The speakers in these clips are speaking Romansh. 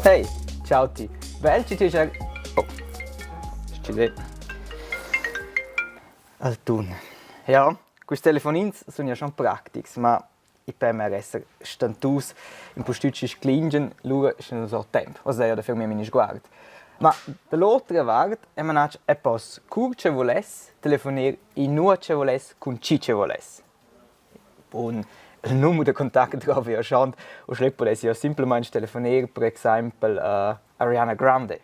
Hey, ciao ti. Bel chi ti già... Oh. Scusé. Al tun. Ja, quists telefonins sun ja schon practics, ma i per me esser stantus, impustüt schi sclingen, lura schi nu so temp. Hoz d'eira da fer mia mini sguard. Ma da l'otra vart è manatsch e poss cur che vuless telefoner inua che vuless cun chi che vuless. Bun, il numer da contact drova eu schont, uschè pudess eu simplamaing telefoner per exaimpel a Ariana Grande.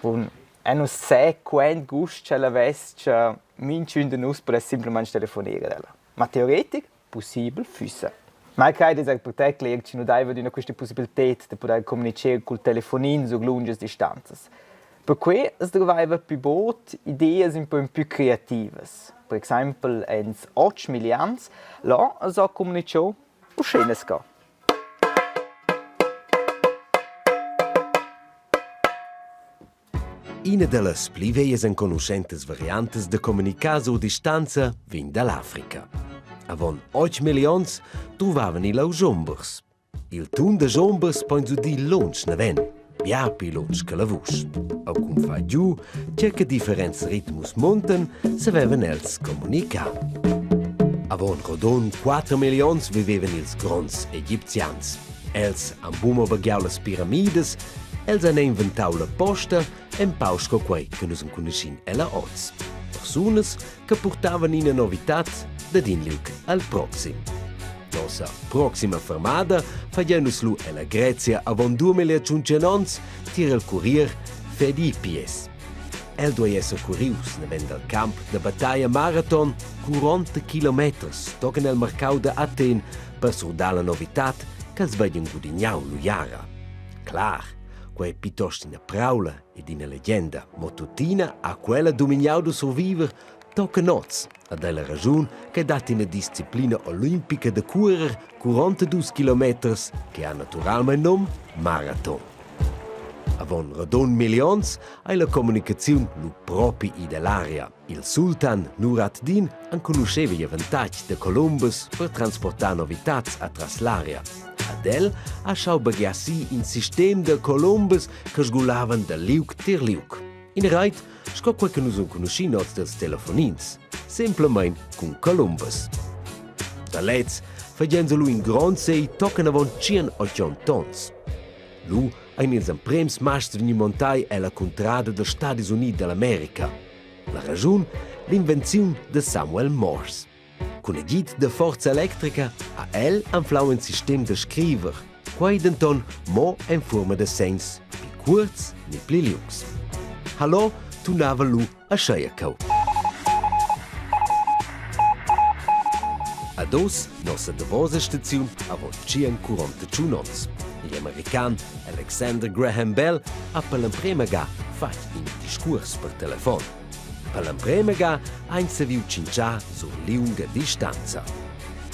Bun, eu nu se quant gust ch'ella vess cha minchün da nus pudess simplamaing telefoner ad ella. Ma teoretic pussibel füssa. Mai crai d'esser per te cler chi nu daiva adüna quista pussibilted da pudair comunicher cul telefonin sur lungias distanzas. Perquai as dovaiva pü bod ideas ün po pü creativas. Per exaimpel ins otg ans là as ho comunicho uschena sco. Ina dallas pli veglias enconuschentas variantas da communicar sur distanza vegn dall'Africa. Avon otg millions truvavan ils lausombers. Il tun da giombers pon udir lunsch naven, bia pli lunsch che la vusch. Au cun far giu, tgei che differents ritmus muntan, savevan els communicar. Avon rodund 4 millions vivevan ils gronds egipzians. Els han buca baghiau las piramidas, els han inventau la posta empau sco quei che nus enconuschin ella oz. Persunas che purtavan ina novitad dad in liug al proxim. Nossa proxima fermada fagein nus lu ella Grezia avon 2005 onns tier il currier Fedipies. El duei esser currius naven dal camp da battaglia maraton 40 kilometers tochen el marcau da Athen per surdar la novitad ch'els vegien gudignau l'uiara. Clar, quei è piuttosto ina praula ed ina legenda, mo tuttina ha quella dumignau da surviver tochen oz ad ella raschun che dat ina disciplina olimpica da cuorer 42 kilometers che ha naturalmein num maraton. Avon radund millions ei la communicaziun lu propi ida l'aria. Il sultan Nur ad-Din enconuscheva igl avantatg da Columbus per transportar novitads atras l'aria. Ad el ha schau baghiar si in sistem da Columbus che sgulavan da liug tier liug. In reit sco quei che nus enconuschin oz dels telefonins, semplamein cun Columbus. Da lez fagend lu in grond sei tochen avon tschien tons. Lu ein ils emprems masts vegni montai ella cuntrada da Stadis Uniti dall'America. La raschun? L'invenziun da Samuel Morse. Cun agid da forza electrica ha el anflau in sistem da scriver, quei denton mo en fuorma da segns pli cuorts ni pli liungs. Hallo tunava lu ascheia cheu. Ad oz nossa davosa staziun avon 141 onns. Igl american Alexander Graham Bell ha per l'emprema ga fatg in discuors per telefon. Per l'emprema ga ha ins saviu tschintschar sur liunga distanza.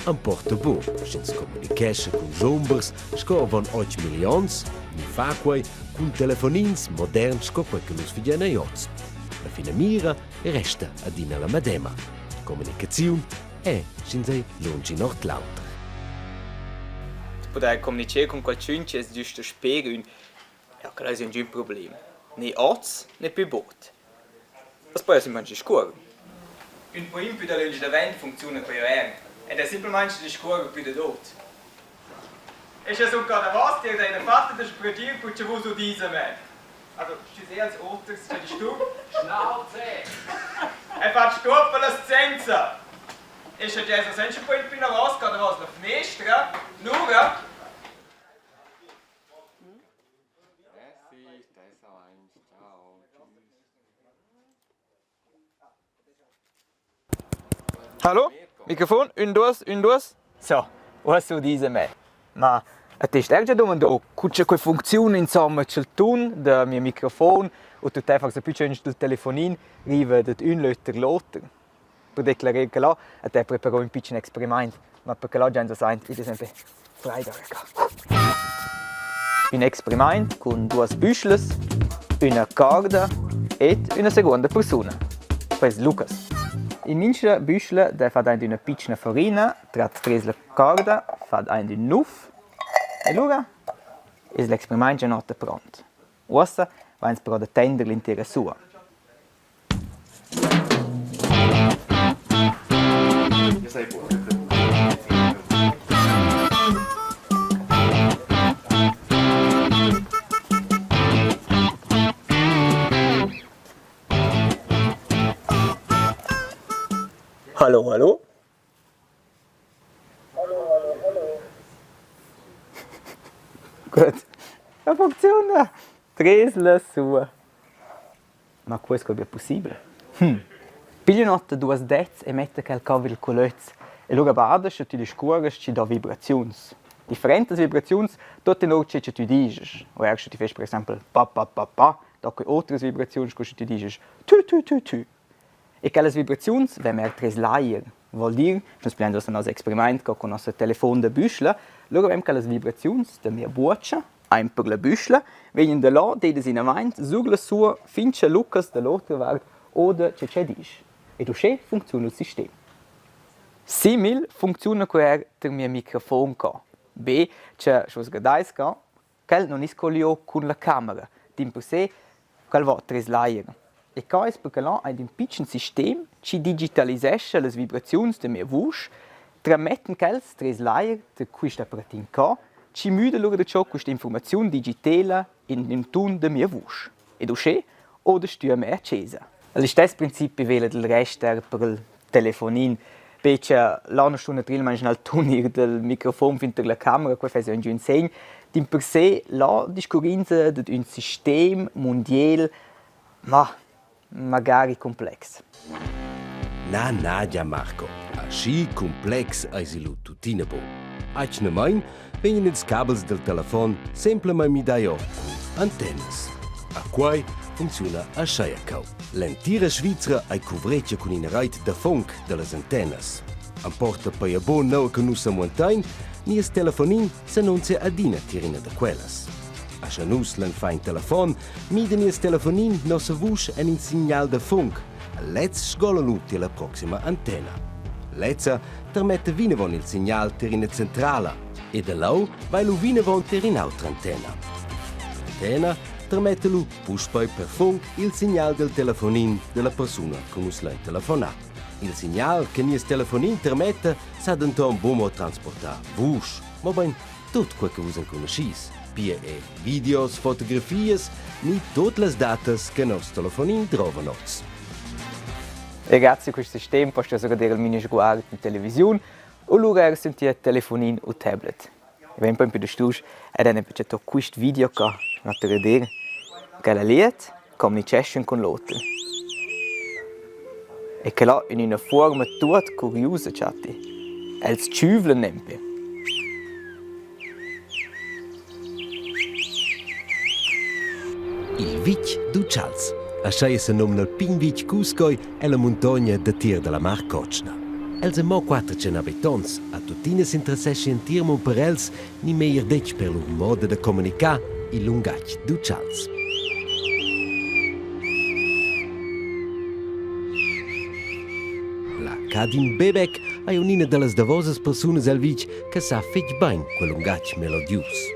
Emporta buc, sch'ins communichescha cun giombers sco avon otg millions, ni fa quei cun telefonins moderns sco quei che nus fagein ei oz. La finamira resta adina la medema. Communicaziun è sch'ins ei lunsch in ord l'auter. Pudair communicher cun qualchün chi es güsta sper ün, ja, quel ais ingün problem. Ne oz, ne pü bod. As po eir simplamaing discuorrer. Ün po impü dalönch davent funcziuna quai eir. Ed es simplamaing discuorrer pü dad ot. E scha sun qua davos tiers eir dafatta da sbragir cur cha vus udis a me. Also, stüs eir als oters cha disturb. Schnauze! E fat stuoppa la scienza! E scha giais senza po il pü inavos qua davos la fnestra, lura Merci, stai allein. Ciao. Tschüss. Hallo? Mikrofon? Ün, duos, ün, duos. So, uossa udis a me. Ma a te sta già domandò cu cha quai funcziuna insomma cha'l tun da mio microfon o tuot forsa plü tschönch dal telefonin riva dad ün lö tar l'oter. Per declarer que là, a te preparo ün pitschen experimaint, ma per que là giains aint id es nempe fraid qua. Ün experimaint cun duos büschlas, üna corda ed üna seguonda persuna. Quai es Lucas. In mincha büschla dä fat aint üna pitschna farina, trat tres la corda, fat aint ün nuf e lura. Es l'experimaint già not pront. Uossa vains però da tender l'intera sua. Hallo, hallo. Gut. La funcziuna. Tres la sua. Ma quai es propi pussibel? Hm. Piglia ün'ota duos dets e metta quel cò il culöz e lura bada scha tü discuorrast chi do vibraziuns. Differentas vibraziuns tuot tenor che cha tü dischast. O eir scha tü fest per exaimpel pa pa pa pa, do que otras vibraziuns scu scha tü dischast tü tü tü tü. E quellas vibraziuns vain eir tres l'ajer. Vuol dir, scha nus pigliain uossa nos experimaint co cun nossa telefon da büschla, lura vain quellas vibraziuns da mia buocha aint per la büschla, vegnan da là dedas inavant sur la sua fin cha Lucas da l'otra vart oda che ch'el disch. Ed uschè funcziuna il sistem. Simil funcziuna que eir tar mia microfon qua. Be cha scha vus guardais qua, Quel non es colliò cun la camera, dimpersè quel va tres l'ajer. E quai es perche là aint ün pitschen sistem chi digitalisescha las vibraziuns da mia vusch, trametten quels tres l'ajer da quist apparatin qua, chi müda lura da ciò quista infuormaziun digitela in ün tun da mia vusch. Ed uschè ho da stüer mê a chesa. Il listess principi vela del rest eir per il telefonin, be cha là nu stun natüralmaing nel tun ir dal microfon fin tar la camera, quai fess ün segn. Dimpersè là discurrinsa dad ün sistem mundiel, ma magari complex. Na, na, Gianmarco, aschi complex eisi lu tuttina buc. Atgnamein vegnan ils cabels dal telefon semplamein midai or cun antennas. A quai funcziuna aschia cau. L'entira Svizra ei cuvretga cun ina reit da funk dallas antennas. Emporta peia buc nua che nus semuentein, nies telefonin s'annunzia adina tier ina da quellas. A sche nus lein far in telefon, mida nies telefonin nossa vusch en in signal da funk. Lez sgola lu tier la proxima antenna. Lezza tarmetta vinavon il signal tier ina centrala e da leu vai lu vinavon tier in'autra antenna. L'antenna tarmetta lu puspei per funk il signal del telefonin della persuna che nus lein telefonar. Il signal che nies telefonin termetta sa denton buca mo transportar vusch, mobein tut quei che vus enconuschis, pia è videos, fotografias ni tut las datas che nos telefonin drovan oz. E grazie a quist sistem poss eu sogar dir il mini sguard in televisiun o lura eir sentir telefonin u tablet. I vain poi ün pö da strusch ed han perche quist video qua natüral dir ch'el ha liet communicheschan cun l'oter. E quel ha in üna fuorma tuot curiusa chatti. Els tschüvlan nempe. Il vitg d'utschals. Aschia senumna il pign vitg Cuscoi ella muntogna datier dalla Mar Cotschna. Els ein mo 400 habitonts, a tuttina s'interesseschien tier mo per els, ni meglier detg per lur moda da communicar, il lungatg d'utschals. La Kadin Bebek ei un'ina dallas davosas persunas el vitg che sa fetg bein quel lungatg melodius.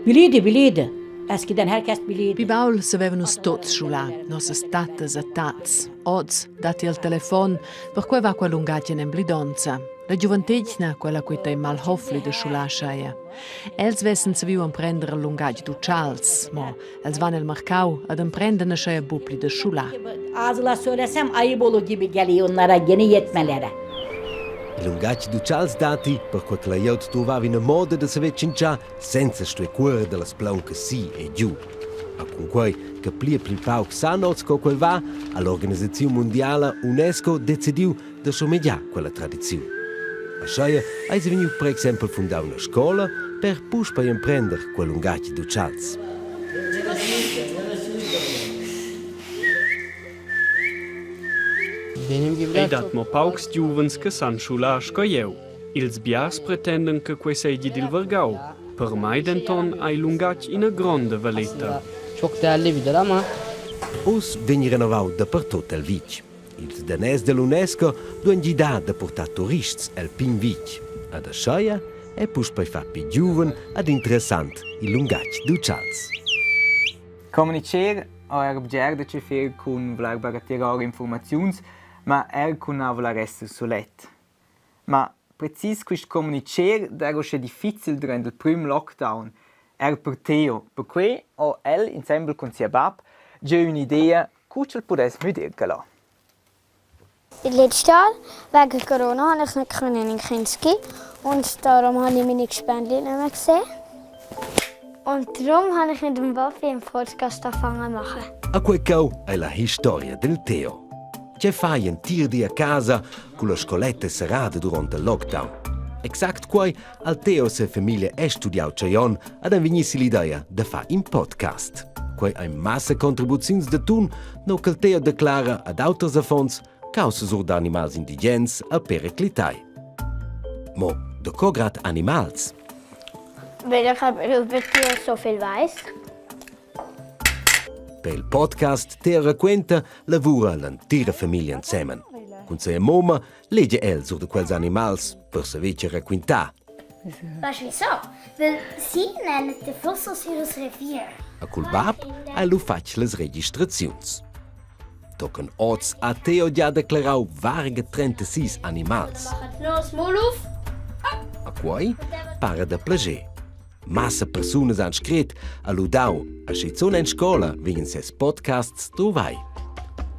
Bilidi, bilidi. Eskiden herkes bilidi. Pi baul savevan nus tots schular, nossas tattas e tats. Oz datti il telefon, perquei va quel lungatg en emblidonza. La giuventetgna, quella quita ei malhofli da schular scheia. Els vessen saviu emprender il lungatg d'utschals, mo els van el marcau ad emprender ascheia buc pli da schular. Ağzıla söylesem ayıp olur gibi geliyor onlara gene yetmelere. Il lungatg d'utschals datti, perquei che la glieud trovava ina moda da saver tschintschar senza stuer cuorer dallas plauncas si e giu. Ma cunquei che pli e pli pauc san oz co quel va, ha l'organisaziun mundiala UNESCO decidiu da schurmegiar quella tradiziun. Aschia eisi vegniu per exempel fundau una scola per puspei emprender quel lungatg d'utschals. Ei dat mo paucs giuvens che san schular sco jeu. Ils biars pretendan che quei seigi dil vargau. Per mei denton ha il lungatg ina gronda valeta. Çok değerli biridir ama Uss vegn renovau dapertut el vitg. Ils daners dall'UNESCO duein gidar da purtar turists el pign vitg. Ad ascheia e puspei far pli giuven ed interessant il lungatg d'utschals. Communicher ha er bger da che fer cun vulair barattirar informaziuns, ma er cun na vulair esser sulet. Ma precis quist communicher d'eira uschè difficil durant il prüm lockdown, eir per Theo. Perquai ho el insembel cun sia bap gieu ün'idea co ch'el pudess müder quella. Letztes Jahr wegen Corona konnte ich nicht in den Kinski und darum habe ich meine Gespendli nicht mehr gesehen. Und darum habe ich mit dem Waffi einen Podcast angefangen zu machen. A quei cheu ei la historia del Theo. Tgei fai entir di a casa cu la scoletta è serrada duront il lockdown? Exact quei al Theo sia famiglia è studiau tschei onn ed ein vegni sill'idea da far in podcast. Quei ein massa contribuziuns da tun, no ch'el Theo declara ad auters affons caussas sur d'animals indigens a periclitai. Mo da co grad animals? Weil ich über Tiere so viel weiss. Per il podcast Theo raquenta lavura l'entira famiglia ensemen. Cun sia moma legia el sur da quels animals per saver che raquintar. Weißt du wieso? Weil sie nennen den Fluss aus ihrem Revier. A cul bab ha lu fatg las registraziuns. Tochen oz ha Theo gia declarau varga 36 animals. A quei para da plager. Massa persunas han scret, ha ludau, e schizun en scola vegnan ses podcasts truvai.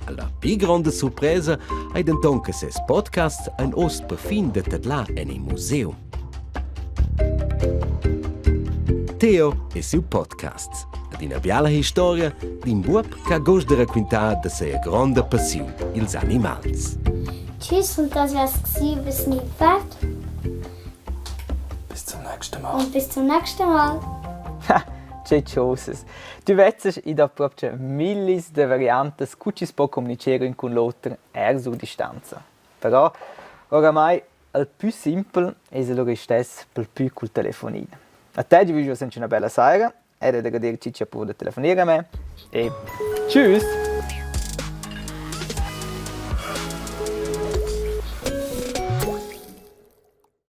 La pli gronda surpresa ei denton che ses podcasts ein oz perfin da tedlar en in museum. Theo e siu podcast. Ad ina biala historia d'in buob che ha gust da raquintar da sia gronda passiun, ils animals. Tschüss und das wär's gsi, bis nie bald. Bis zum nächsten Mal. Und bis zum nächsten Mal. Ha, che chosas. Tu vezzas, i dà propcha millis da variantas cu chi's po communicher ün cun l'oter eir sur distanza. Però oramai al pü simpel es alura istess pel pü cul telefonin. A te giavüsch uossa üna bella saira, era da dir chi chi ha pudü telefonir a me e tschüss!